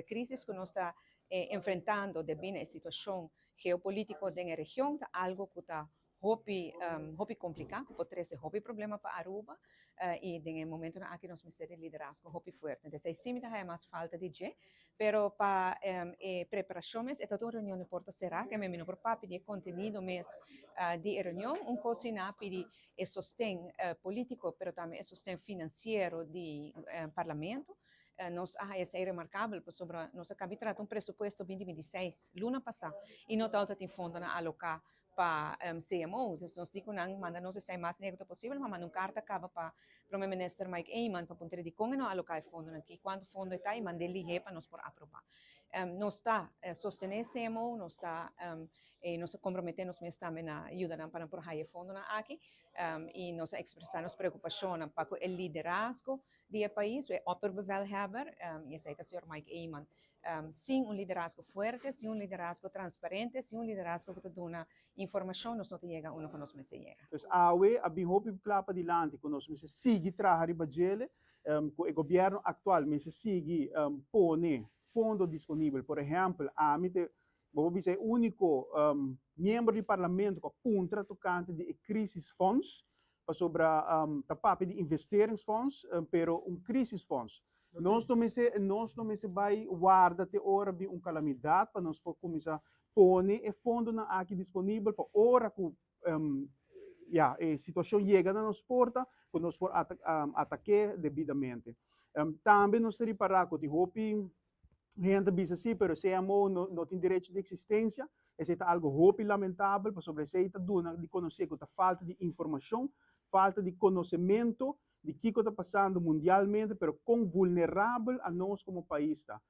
E crisis cu nos ta enfrentando debi na e situacion geopolitico den e region ta algo cu ta hopi hopi complica, cu por trece hopi problema pa Aruba y den e momentonan aki nos mester di liderazgo hopi fuerte. Entonces ei si mi ta haya mas falta di dje, pero pa e preparacion mes e ta un reunion di porta cera, ke mi no por papia di e contenido mes di e reunion. Un cos si nan a pidi e sosten politico pero tambe e sosten financiero di Parlamento. Nos a haya esei remarkabel pasobra nos a kabi trata un presupuesto 2026 luna pasá i no tabata tin fondonan aloká pa CMO. Dus nos di ku nan manda nos esei mas lihé ku ta posibel, ma manda un karta kaba pa Prome Minister Mike Eman pa puntra dikon e no aloká e fondonan aki, kuantu fondo e ta i mand'é lihé pa nos por aprobá. Nos ta sostené CMO, nos ta nos a komprometé nos mes tambe na yuda nan pa nan por haya e fondonan aki i nos a ekspresá nos preokupashonnan pa ku e liderazgo di e pais, e opperbevelhebber, y esey ta señor Mike Eman. Sin un liderazgo fuerte, sin un liderazgo transparente, sin un liderazgo cu ta duna informacion, nos no ta yega unda cu nos mester yega. Pues awe a bin hopi cla padilanti cu nos mester sigui traha riba djele, cu e gobierno actual mester sigui pone fondo disponibel. Por ehempel, ami te, bo por bisa e unico miembro di parlamento cu a puntra tocante di e crisisfonds, Pasobra ta papia di investeringsfonds, pero un crisisfonds. Nos no mester, nos no mester bai warda te ora bin un calamidad pa nos por cuminsa pone e fondonan aki disponibel pa ora cu ya, e situacion yega na nos porta, cu nos por atake debidamente. Tambe nos ta ripara cu tin hopi Hende ta bisa si, pero CMO no no tin derecho di existencia. Esei ta algo hopi lamentabel, pasobra esei ta duna di conoce cu ta falta di informacion, falta di conocemento di kico ta pasando mundialmente, pero con vulnerabel anos como pais ta.